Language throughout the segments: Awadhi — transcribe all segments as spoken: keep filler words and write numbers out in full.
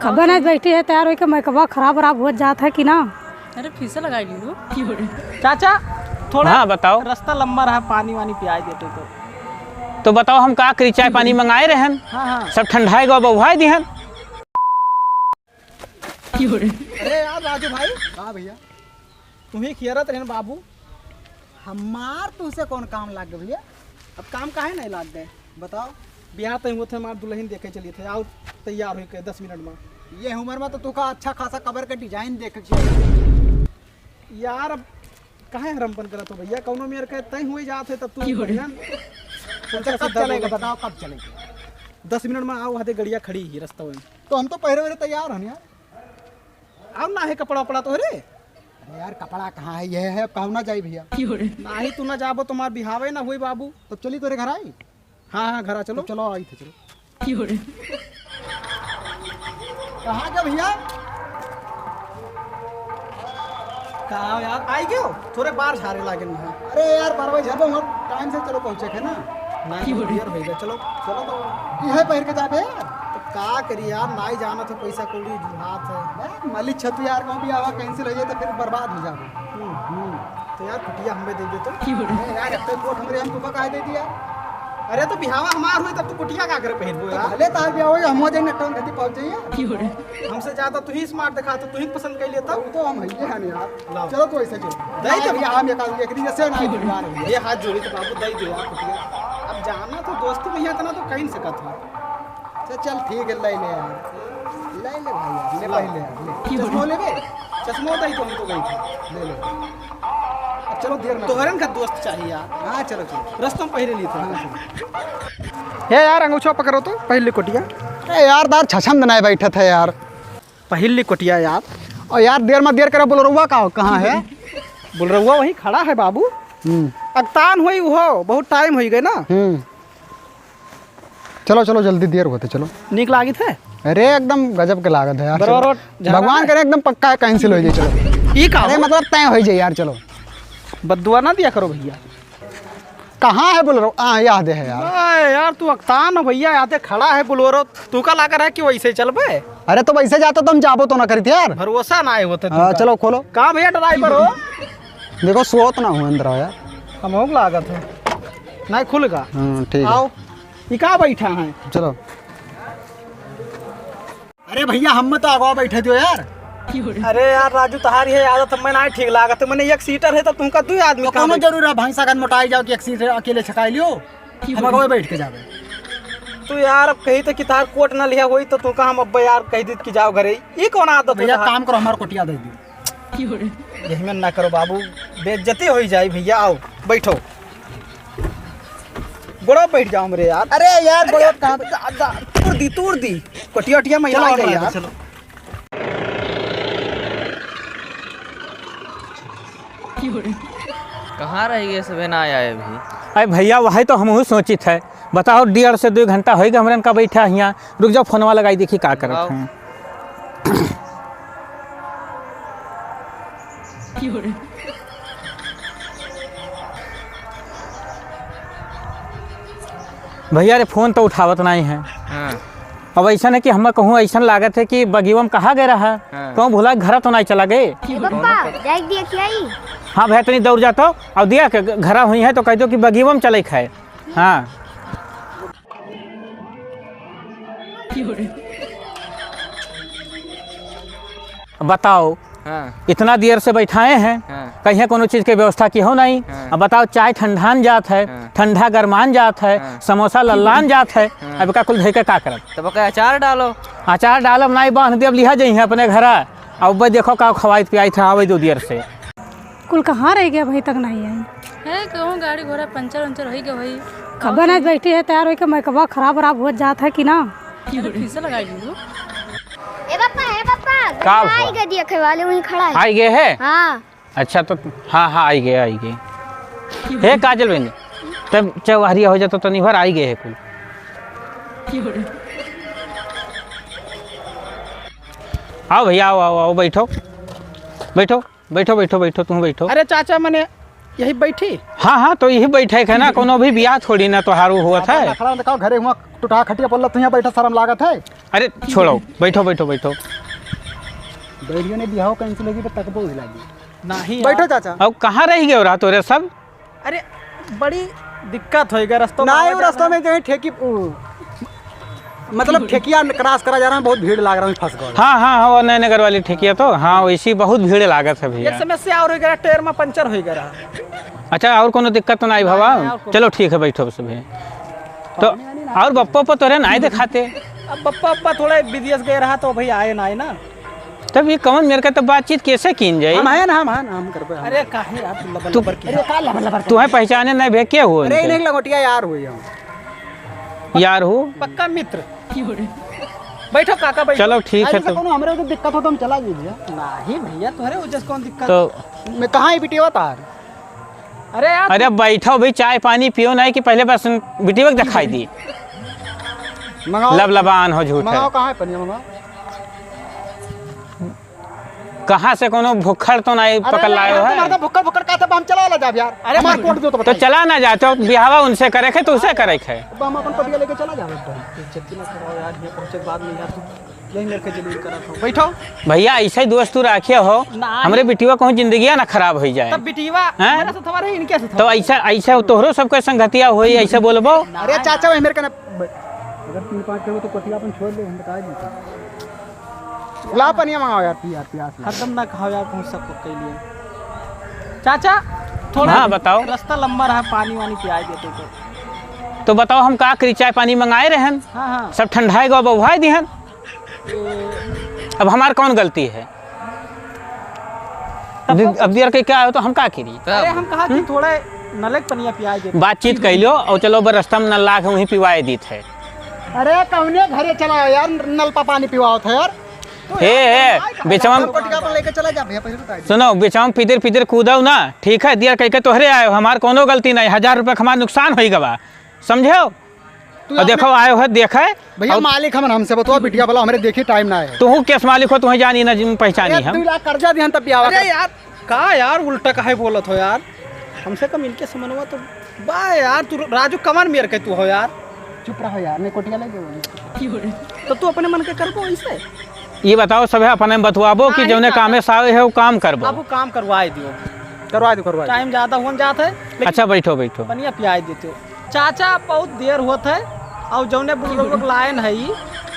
कब बनाए बैठी है तैयार होइके, मेकअपवा खराब वराब होत जात है कि ना? अरे फिर से लगाई ली हो। चाचा, थोड़ा हाँ, बताओ। रास्ता लंबा रहा, पानी वानी पियाई देते तो। तो बताओ, हम का करी, चाय पानी मंगाए रहन, हाँ, हाँ। सब ठंडाए गवा, बउहाए दिहन। अरे यार राजू भाई। हाँ भैया। तुम्हें खियरत रहन बाबू। हमार तुमसे कौन काम लाग गए भैया? अब काम काहे नहीं लाग गए, बताओ। बिहार तक हुए थे, हमार दुल्हन देखे चलिए थे, आओ तैयार होइके दस मिनट में। ये उम्र में तो तुका अच्छा खासा कबर के design देखे के चाहिए। यार, अब काहे हरमपन करत हो भैया? कौनो मेर के तय हुए जात है, तब तू क्यों रे? बढ़िया न। अच्छा, कब चलेगा, बताओ, कब चलेगा? दस मिनट में आओ, वहाँ गड़िया खड़ी ही रास्ता में। तो हम तो पहले वहले तैयार हन यार। आओ ना है कपड़ा वपड़ा तो रे। अरे यार, कपड़ा कहाँ है? यह है, अब कहूँ ना जाई भैया। क्यों रे? नाही, तू ना जाबो, तुम्हार बिहावे ना हुई बाबू। तब चली तोरे घर आई। हाँ, हाँ, घर आ, चलो। तो चलो, आई थे, चलो। क्यों रे? कहाँ गए भैया? कहाँ यार, आई गयो? थोड़े बार झारे लागे ना। अरे यार, बार बार झारे, हम टाइम से चलो पहुँचे थे ना। नहीं, क्यों रे? क्लियर हो गया, चलो। चलो तो। यह पहिर के जाबे यार। तो का करी यार, नाई जाना तो पैसा कौड़ी जुहात है। यार, मालिक छतु यार, कहूँ बिहावा cancel हो जाए तो फिर बर्बाद हो जाबे। हम्म, हम्म। तो यार, कुटिया हमें दे दे तो। क्यों रे? अरे यार, एक तो कोट हमरे हम तुका काहे दे दिया? अरे, तो बिहावा हमार हुई, तब तू कुटिया का करे पहनबो तो यार? भले तार बिहावा हो, हम हो जाए, नट्टा में घटी पहुंच जाइए। क्यों रे? हमसे ज्यादा तू ही smart दिखा, तो तू ही पसंद कर लेता। वो तो हम हइये हन यार। लाओ। चलो, तो ऐसे चलो। दे दे। भैया, हम एक, एक दिन जैसे ना एक बार हो। ये हाथ जोड़ी तो बाबू, दे दे यार कुटिया। अब जाना तो दोस्ती में इतना तो कहीं सकत हो। चल, चल, ठीक है, ले ले यार, ले ले भाई यार, ले ला। पहले यार, ले। चश्मो लेबे? चश्मो दई तो हम तो गई थे। ले ले। अब चलो, देर ना तोहरन का दोस्त चाहिए यार। हाँ, चलो, चलो। रस्तों पहले ली थे। हाँ, चलो। हे यार, अंगूछा पकड़ो तो, पहले कोटिया। अरे यार, दार छछन बनाए बैठत है यार। पहली कोटिया यार। और यार, देर मत देर करो, बोलरउआ का, कहाँ है? बोलरउआ वहीं खड़ा है बाबू। हम्म। अगतान हुई वो, बहुत टाइम हुई गए ना। हम्म। चलो, चलो, जल्दी देर होते, चलो। नीक लागित है? अरे, एकदम गजब के लागत है यार, बरोबर चलो। रोड जा रहा भगवान है। करे एकदम पक्का है, cancel हो जाए, चलो। ई का अरे, हो? मतलब तय हो जाए यार, चलो। बद्दुआ ना दिया करो भैया। कहाँ है बोलेरो? हाँ, याद है यार। अरे यार, तू अकतान हो भैया, यहाँ पे खड़ा है बोलेरो, तू का लाकर है कि वैसे चलबे? अरे, तो वैसे जाता तो हम जाबो तो ना करित यार। भरोसा ना आए होते हाँ, तुमका। चलो खोलो। कहाँ भैया ड्राइवर हो? देखो, सोत ना हो अंदर यार। हम हो लागत है। नहीं खुलेगा। हाँ, ठीक है। आओ। ई का बैठा है? चलो। अरे भैया, हम तो आगवा बैठे दियो यार। अरे यार राजू, तहार ये आदत हमें ना ठीक लागत। मने एक सीटर है तो तुमका दो आदमी तो का कौनो बैठ- जरूर है भैंसा का मोटाई जाओ कि एक सीटर अकेले छकाई लियो, हम आगवा बैठ के जावे। तू यार अब कही तो कि तार कोट ना लिया होई तो तुमका हम अब यार कह दीत कि जाओ घरे। ये कौन आदत भैया, होता है? काम करो, हमार कोटिया दे दियो। यही में ना करो बाबू, बेइज्जती हो ही जाई भैया। आओ, बैठो, गोड़ा बैठ जाओ मेरे यार। अरे यार, अरे गोड़ा यार, कहाँ पे? दा, दा, तोड़ दी, तोड़ दी, कटिया, कटिया में चलो, आ गई चलो, यार। चलो। कहाँ रह गए, सबे ना आया है अभी? अरे भैया, वही तो हमहू सोचित है। बताओ, डेढ़ से दो घंटा होइगा हमरन का बैठा हियाँ। रुक जाओ, फोनवा लगाई, देखी का करत हैं। भैया रे, फोन तो उठावत नहीं है। हाँ। अब ऐसा है कि हम कहूँ, ऐसा लागत है कि बगिवा में कहाँ गए रहा, हाँ। कहूँ भुला घर तो नहीं चला गए। ए पप्पा, जाए दिया क्या ही? हाँ भैया, तनी दौड़ जातो, और दिया के घरा हुई है तो कह दो कि बगिवा में चले खाए। हाँ। बताओ, हाँ। इतना देर से बैठाए हैं, हाँ। कहीं कोनो चीज के व्यवस्था की हो नहीं। हाँ। अब बताओ, चाय ठंडान जात है, हाँ। ठंडा गरमान जात है, हाँ। समोसा लल्लान जात है, हाँ। अब का कुल धइ के का करब? तब का अचार डालो। अचार डालब नहीं, बांध देब, लिहा जइहें अपने घरा। अब देखो का खवाइत पियाइत है, आवे दो देर से। कुल कहाँ रह गया, अभी तक नहीं आई? है कहूँ गाड़ी घोड़ा पंचर उंचर होई गए होई। कब बनाए बैठी है तैयार होई के, मेकअपवा खराब वराब होत जात है कि ना? अरे फिर से लगाई ली हो। ए पापा, ए पापा, का आई हुआ? गए देखे वाले वहीं खड़ा है। आई गए है? हाँ। अच्छा तो हाँ, हाँ, आई गए, आई गए। हे काजल बहनी, तब चौहरिया हो जाता तो निभर आई गए है कुल। आओ भैया, आओ, आओ, आओ, बैठो, बैठो। बैठो, बैठो, बैठो, तुम बैठो। अरे चाचा, मने यही बैठी? हाँ, हाँ, तो यही बैठे है ना, कोनो भी बियाह थोड़ी ना तोहार हुआ था। खड़ा दिखाओ, घरे हुआ टुटा खटिया पल्ला, तू यहाँ बैठा, शर्म लागत है। अरे छोड़ो, बैठो, बैठो, बैठो। बैठ गए, नहीं बिहाव cancel होगी, तो तकबो हिला दी। नहीं बैठो यार। चाचा। अब कहाँ रह गए रहा तोरे सब? अरे बड़ी दिक्कत होई गए रस्तों में, नहीं, आवे वो रस्तों जावे में जो है ठेकी, उ, मतलब ठेकिया cross करा जा रहा है, बहुत भीड़ लाग रहा है, फंस गए। हाँ, हाँ, हाँ, वो नए नगर वाली ठेकिया तो, हाँ, वैसी बहुत भीड़ लागत है भैया। एक समस्या और हो गया, टायर में पंचर हो गया। अच्छा, और कोनो दिक्कत तो नहीं भवा? नहीं, और कोनो चलो ठीक है, बैठो सब है। तो पानी वानी ना और बप्पा उप्पा तोरे नाई दिखाते। अब बप्पा उप्पा थोड़ा विदेश गए रहा तो भाई आए ना, आए ना। तब ये कवन मेरे का तो बातचीत कैसे कीन जाए? हम हैं ना, हम हैं ना, हम करबे, हम। अरे काहे यार, तू लबर तू लबर की अरे का लबर लबर? तुम्हें पहचाने नहीं भे, के हो अरे इनके? इन्हें लंगोटिया यार हुई हम। यार हो? पक्का मित्र। बैठो काका, बैठो। चलो ठीक है, ऐसे तो कोनो हमरे को दिक्कत हो तो हम चला जाइए भैया। नहीं भैया, तोहरे वजह से कौन दिक्कत? तो मैं कहाँ ही बिटिया तार? अरे यार, अरे बैठो भाई, चाय पानी पियो नहीं कि पहले बस बिटिया के दिखाई दी। मंगाओ। लबलबान हो झूठ है। मंगाओ, कहाँ है पनिया, मंगाओ। कहाँ से कोनो भुक्खड़ तो नहीं अरे पकड़ यार, लायो हम है? तो मर्दा भुक्खड़, भुक्खड़ कहते, हम चला ला जाब यार। अरे हमार मर-, कोट दो तो तो बताइए। चला ना जा, तो बिहावा उनसे करे खे, तो उसे करे खे। अब हम अपन पटिया लेके चला जाब एकदम। इज्जत ना खराब यार, ये पहुँचे के बाद में यार, तू यही मेरे के जलील करत हो। बैठो। भैया, ऐसे दोस्त तू राखे हो, ना। हमरे बिटिया कहूँ जिंदगिया ना खराब हो जाए। तब बिटिया हैं? मेरे से थवा रही, इनके से तो थवा। ऐसा, ऐसा तोहरो सबके संगतिया होई, ऐसे बोलबो? अरे चाचा, वही मेरे का ना, अगर तीन पाँच कहो तो पटिया अपन छोड़ दे, हम बता देते। ला पनिया मंगाओ यार, पी यार, प्यास लगी। हरदम ना खाओ यार, कहूँ सबको कह लिए। चाचा, थोड़ा हाँ, बताओ। रास्ता लंबा रहा, पानी वानी पियाई देते तो। तो बताओ, हम का करी, चाय पानी मंगाए रहन, हाँ, हाँ। सब ठंडाए गो, बउहाए दिहन। ये अब हमार कौन गलती है? तब अब, अब दियर के क्या हो तो हम का करी? अरे, हम कहा कि हम्म? थोड़ा नलक पनिया पियाई देते। बातचीत कइलो और चलो, अब रास्ता में नल लाग है, वहीं पिवाए दीत है। अरे, कौने घरे चला हो यार, नल पा पानी पिवावत है यार। तो हे, यार, हे, भाई, कहाँ बिचवा में जाता है? कोटिका पर लेके चला जा भैया, पहले बता दे। सुनो, बिचवा में पिदिर पिदिर कूदो ना, ठीक है, दियर कह के तोहरे आयो, हमार कोनो गलती नहीं, हजार रुपये का हमार नुकसान होई गवा, समझो? तू और अपने देखो, आयो है, देखे, भैया, और मालिक हमन, हमसे बतवा, बिटिया वाला हमरे देखी, टाइम ना है। तू केस मालिक हो, तुम्हें जानी ना, जिन पहचानी अरे, हम। दो लाख कर्जा दिहन तब बियाह अरे कर। यार, का यार उल्टा काहे बोलत हो यार? कम से कम इनके समनवा तो बा यार, तू राजू कमर मेर के तू हो यार। चुप रहो यार, नहीं कोटिया लग गए। तो तू अपने मन के करबो ऐसे? ये बताओ सब है अपने में बतवाबो कि नहीं, जौने काका। कामे सावे है वो काम करबो। अब वो काम करवाए दियो। करवाए दो, करवाए दो। टाइम ज्यादा होन जात है, लेकिन अच्छा, बैठो, बैठो। पनिया पियाए देते हो। चाचा, बहुत देर होत है, और जौने बुलडोजर लायन है ई,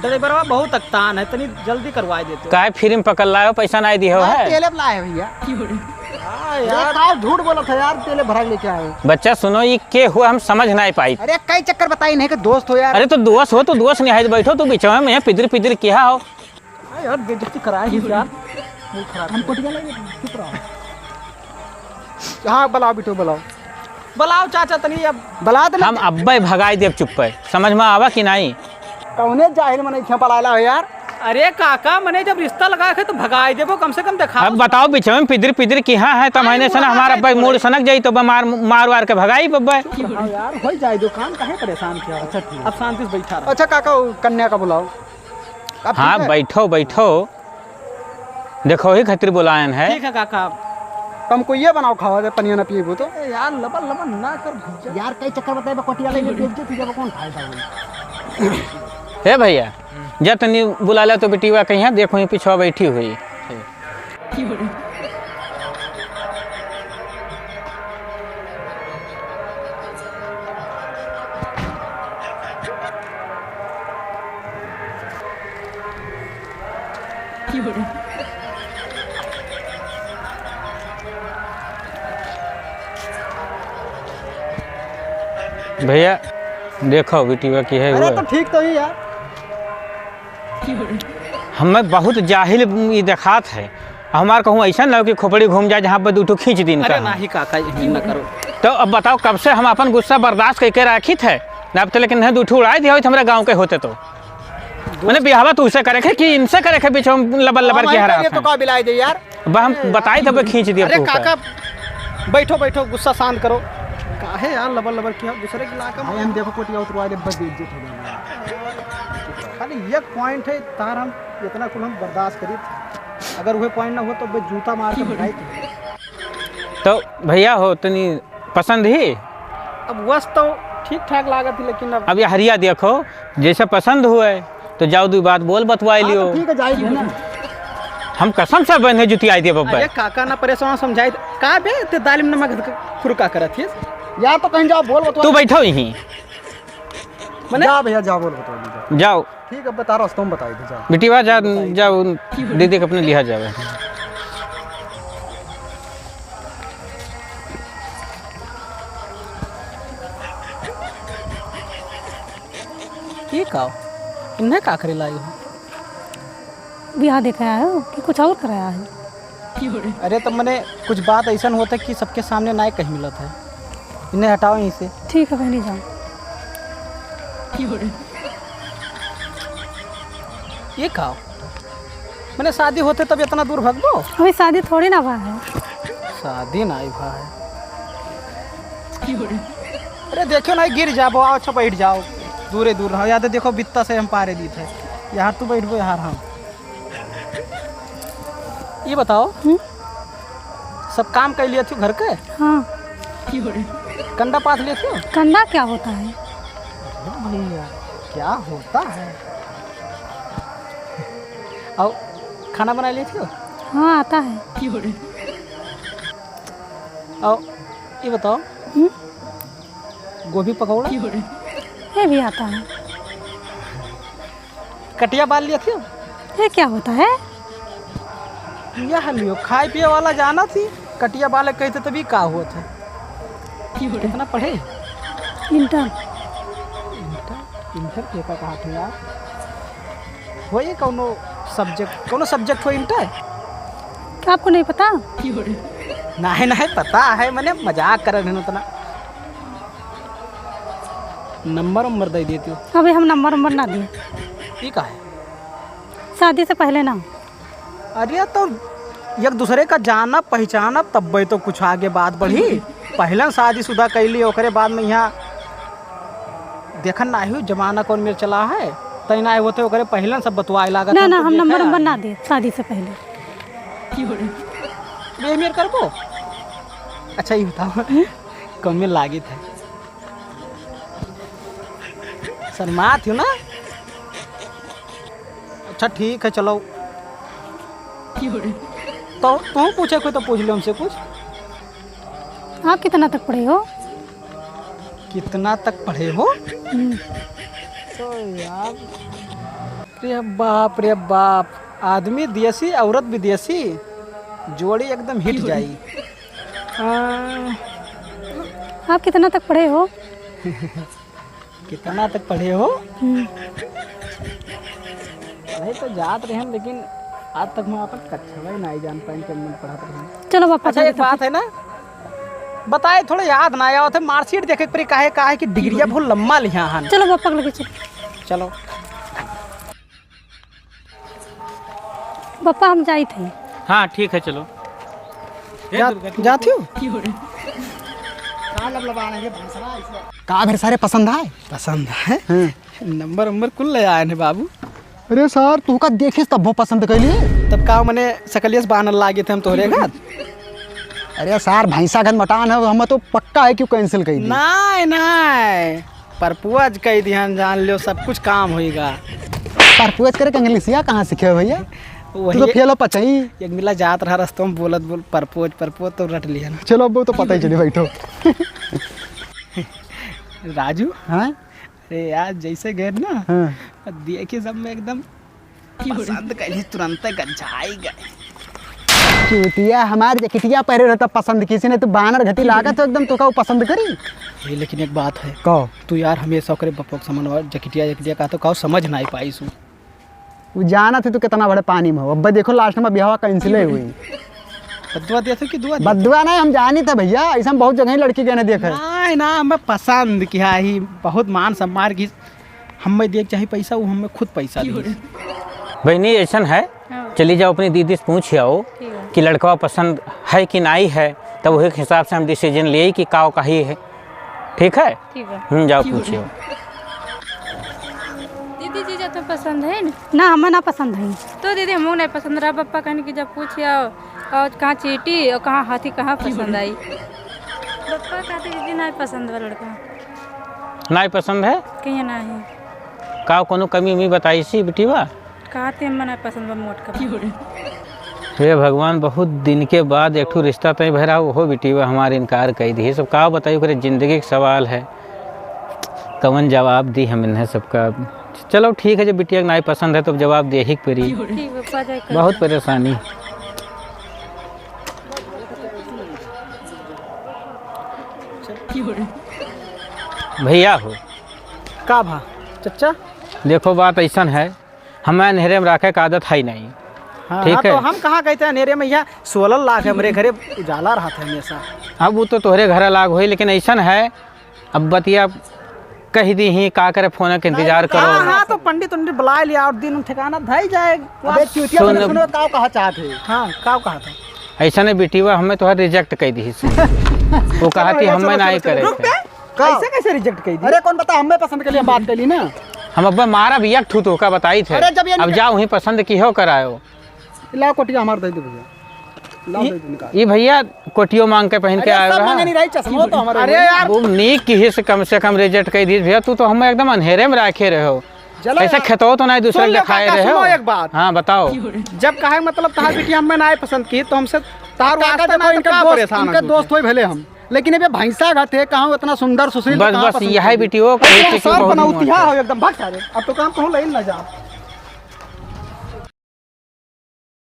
ड्राइवरवा बहुत अकतान है, तनी जल्दी करवाए देते हो। काहे फ्री में पकड़ लायो, पैसा नहीं दिए हो अरे, है? तेले पे लाए भैया। हाँ अरे, यार। का झूठ बोलत है यार, तेले भरा के लेके आए। बच्चा सुनो, ये के हुआ हम समझ नहीं पाई। अरे, कई चक्कर बताई नहीं कि दोस्त हो यार। अरे, तो दोस्त हो तो दोस्त नहीं है, बैठो, तू बिचवा में पिदर पिदर किया हो। हाँ यार, बेइज्जती कराए ही यार। मूड खराब। हम कोटिया लगे, चुप रहो। हाँ, बुलाओ बिटू, बुलाओ। बुलाओ चाचा तनी अब। बुला दे। हम अब्बे भगाई देब चुप्पे, समझ में आवा कि नहीं? कौने जाहिल मनई खे बुलाला हो यार? अरे काका, मने जब रिश्ता लगा के तो भगाई देबो, कम से कम देखा। अब बताओ, बिचवा में पिदर पिदर किहाँ है, तो अरे महीने से ना हमारा अब्बे मूड सनक जाई, तो मार, मार वार के भगाई बब्बे। चुप रहो यार, हो जाए दो काम, काहे परेशान किया? अच्छा, ठीक है। अब शांति से बैठा रहो। अच्छा काका, वो कन्या का बुलाओ। अब हाँ, ठीक है? बैठो, बैठो। देखो ही खातिर बुलायन है। ठीक है काका। तुमको ये बनाओ, खावा दे, पनिया ना पीबू तो। ए यार, लबन लबन ना कर भैया। यार, कई चक्कर बताए बा, कोटिया लेके बेच दे, तुझे कौन फायदा होई? हे भैया, जा तनी बुला ले तो बिटिया कहीं, देखो ही पिछवा बैठी हुई। भैया, देखो बिटिया की है अरे वो। तो ठीक तो ही यार। हमें बहुत जाहिल ई देखात है। हमार कहूँ ऐसा ना हो कि खोपड़ी घूम जाए, जहाँ पर दू ठो खींच दिन अरे का। नहीं काका, ये ना करो। तो अब बताओ, कब से हम अपन गुस्सा बर्दाश्त करके राखित है ना, अब तो लेकिन नहीं, दू ठो उड़ाए दिया होत हमरा गाँव के होते तो। मैंने बिहावा तो उसे करे खे कि इनसे करे खे, बीच में लबर लबर हाँ, के हरा ये तो था। का बिलाई दे यार। अब हम बताई तब खींच दिया अरे फूका। काका, बैठो, बैठो, गुस्सा शांत करो। काहे यार लबर लबर किया, दूसरे के इलाका में। भाई, हम देखो, कोटिया उतरवा दे, बस बेइज्जत हो जाएगा। खाली एक point है, तार हम इतना कुल हम बर्दाश्त करी। अगर वह point ना हो, तो बे जूता मार के भगाई थे। तो भैया हो, तनी पसंद ही? अब वस तो ठीक ठाक लागत ही, लेकिन अब अब ये हरिया देखो, जैसे पसंद हुए। तो जाओ, दुइ बात बोल बतवाई हाँ, तो लियो। ठीक है, जाई भी ना। हम कसम से बहन है जुतियाई दिए बब्बे। अरे काका ना परेशान, समझाई दे। का बे, ते दालिम नमक फुरका करत हिस? या तो कहीं जाओ, बोल बतवा। तू बैठो यहीं। मने? जा भैया, जा, बोल बतवा दीजिए। जाओ। ठीक है, बता रहा हूँ, तुम बताई दे, जाओ। बिटिया जा, जाओ, दीदी के अपने लिहा जावे। ये का? इन्हें का करे लाई हो? ब्याह देखे आए हो कि कुछ और करे आए हो? अरे, तो मने कुछ बात ऐसन होत है कि सबके सामने नाय कहीं मिलत है। इन्हें हटाओ यहीं से। ठीक है, बहनी जाओ। ये का? मने शादी होते तब इतना दूर भगबो? अभी शादी थोड़ी ना भा है। शादी नाय भा है। अरे देखो ना, गिर जाबो, आओ, अच्छा बैठ जाओ, दूरे दूर रहो। याद है, देखो, बित्ता से हम पारे दीत है। यहाँ तू बैठबो, यहाँ हम। ये बताओ, हम्म? सब काम कर लिया थी घर के? हाँ। कंडा पाथ लिया थी? कंडा क्या होता है? अरे भैया, क्या होता है? और खाना बना लिया थी? हाँ, आता है। और ये बताओ, हम्म? गोभी पकौड़ा? ये भी आता है। कटिया बाल लिया थी? ये क्या होता है? यह लियो, खाए पिए वाला जाना थी, कटिया बाल कहते तभी का हुआ था। कितना पढ़े? इंटर। इंटर? इंटर के का कहा थे यार? होई कौनो subject, कौनो subject हो इंटर? क्या आपको नहीं पता? नहीं, नहीं पता है, मैंने मजाक कर रहे हैं उतना। नंबर उम्बर दे देती हो। अबे हम नंबर उम्बर ना दिए। ई का है? शादी से पहले ना। अरे तो एक दूसरे का जानब पहिचानब तब्बे तो कुछ आगे बात बढ़ी। पहले शादीशुदा कैली, ओकरे बाद में यहाँ देखन ना हुई जमाना कौन मेर चला है। तै ना होते ओकरे पहले सब बतवाए लागत ना, हम ना, तो हम देखा नंबर उम्बर है। ना दिए शादी से पहले। बे मेर करबो। अच्छा ये बताओ, हम्म? कम में लागित है। शर्मात हो ना? अच्छा ठीक है, चलो। तो तुम पूछे कोई तो पूछ लो हमसे कुछ। आप कितना तक पढ़े हो? कितना तक पढ़े हो? हम्म। तो यार, रे बाप रे बाप, आदमी देसी, औरत विदेशी, जोड़ी एकदम हिट जाई। आ, आप कितना तक पढ़े हो? कितना तक पढ़े हो? हम्म। पढ़े तो जात रहे हम, लेकिन आज तक हम अपन कक्षवा ही नहीं जान पाए कि हम पढ़त रहे। चलो पापा, अच्छा, एक बात है ना, बताए थोड़ा याद ना आवत है, marksheet देखे के पड़ी, काहे, काहे कि डिग्रिया बहुत लम्बा लिहा हन। चलो पापा के लगे चलो। चलो। पापा, हम जाइत हई। हाँ, ठीक है, चलो। जा, जात हो? का भेर सारे पसंद आए? पसंद आए? हाँ। नंबर उम्बर कुल ले आए हैं बाबू। अरे सार, तू का देखिस तब वो पसंद कैली? तब का मने सकलियस बानर लागे थे हम तोहरे घर? अरे सार, भैंसा घन मटान है, हम तो पक्का है क्यों cancel कर दी। नाय, नाय। Propose कई दिहन, जान लियो, सब कुछ काम होइगा। Propose करे के Englishिया कहाँ सीखे हो भैया? तू तो वही fail हो पचई। एक मिला जात रहा रस्तों में बोलत बोल propose, propose तो रट लिहन। चलो, अब वो तो पता ही चली, बैठो। राजू। हाँ? अरे यार, जैसे गए ना, हाँ। देखिए सब में एकदम पसंद कैली, तुरंते गंजाई गए। चूतिया, हमार जैकेटिया पहरे रहता पसंद किसी ने, तू बानर घटी लागत हो एकदम, तो का वो पसंद करी? ये लेकिन एक बात है। कहो। तू यार हमेशा ओकरे बपवा के समान जैकेटिया, जैकेटिया कहा तो कहो समझ ना आई पाई सु। वो जानत है तू कितना बड़े पानी में हो। अब देखो last में बिहावा cancel ही हुई। बद्दुआ दिया था कि दुआ दिया? बद्दुआ नहीं, हम जानी था भैया, ऐसा हम बहुत जगह ही लड़की गए ना देखा है। नहीं ना, हमें पसंद किहा ही, बहुत मान सम्मान की हमें देख चाहे पैसा, वो हमें खुद पैसा दी। बहनी, ऐसन है, हाँ। चली जाओ अपनी दीदी से पूछ आओ ठीक है। कि लड़कवा पसंद है कि नाई है, तब वही हिसाब से हम decision लेई कि काव काहे है। ठीक है? ठीक है। हम्म, जाओ पूछ आओ। दीदी, जीजा तो पसंद है ना? ना, हमें ना पसंद है। तो दीदी, हमको नहीं पसंद रहा। पप्पा कहने कि जब पूछ आओ, और कहाँ चींटी और कहाँ हाथी, कहाँ पसंद आई? पप्पा कहते, दीदी, नहीं पसंद बा लड़का। नाई पसंद है? कहिए नहीं। का कोनो कमी उमी बताइसी बिटिवा? का ते मना पसंद बा मोट का। हे भगवान, बहुत दिन के बाद एक ठो रिश्ता तय भय रहा, ओहो बिटिवा हमार इनकार कइ दिहिस। अब का बताई, ओकरे जिंदगी के सवाल है, कवन जवाब दी हम इन्हें सबका। चलो ठीक है, जब बिटिया के नाई पसंद है तो अब जवाब दे ही के पड़ी। ठीक बा, पा जाए कर। बहुत परेशानी। भैया हो। का भा चच्चा? देखो, बात ऐसन है, हमें अंधेरे में रखे के आदत है नहीं। हाँ, ठीक हाँ, है। तो हम कहाँ कहते हैं अंधेरे में, यहाँ सोलह लाख है हमरे घरे, उजाला रहत है हमेशा। अब वो तो तोहरे घर लाग होई, लेकिन ऐसन है, अब बतिया कहि दिहिस, का करे, फोन के इंतजार करो। हाँ, हाँ, तो पंडित उंडित बुलाए लिया और दिन ठिकाना धई जाए। अबे चूतिया, सुन। सुनो, सुनो, का कहा चाहत है? हाँ, का कहा था? ऐसा नहीं बिटिवा, हमें तोहर reject कइ दिहिस। वो कहा चलो थी भैया, हमें चलो, नहीं चलो, करे चलो। रुक के। का? ऐसे कैसे reject कइ दी? अरे कौन बता, हमें पसंद के लिए बात कइ ली ना। हम अब मारा भी एक ठू तो का बताई थे। अरे जब ये अब निकल- जाओ वहीं पसंद की हो करायो। लाओ कोटिया हमार दे दो भैया। लाओ ई दे दो निकाल। ई भैया कोटियो मांग के पहन के अरे आयो सब रहा। मांगे नहीं रही, चश्मो तो हमारे अरे हुए। यार। वो नीक किहिस कम से कम reject कइ दिहिस भैया, तू तो हमें एकदम अंधेरे में रखे रहे हो। चलो कैसे यार। खेतो तो नहीं दूसरे सुन लो दिखाए काका, रहे हो। सुनो एक बात। हाँ बताओ। जब कहे मतलब तहार बिटिया हमें नाई पसंद की तो हमसे तहार काका वास्ता देखो ना तो इनके का दोस्त, परेशान इनके हो दोस्त होई भले हम। लेकिन अबे भैंसा घात है, कहाँ इतना सुंदर सुशील बस, कहाँ बस, पसंद यही करी? बिटियो अरे, के सार चीज़ बहुत बनाओ, मन तिहा है। हो एकदम, भाग सारे। अब तो काम कहूँ लइल ना जा।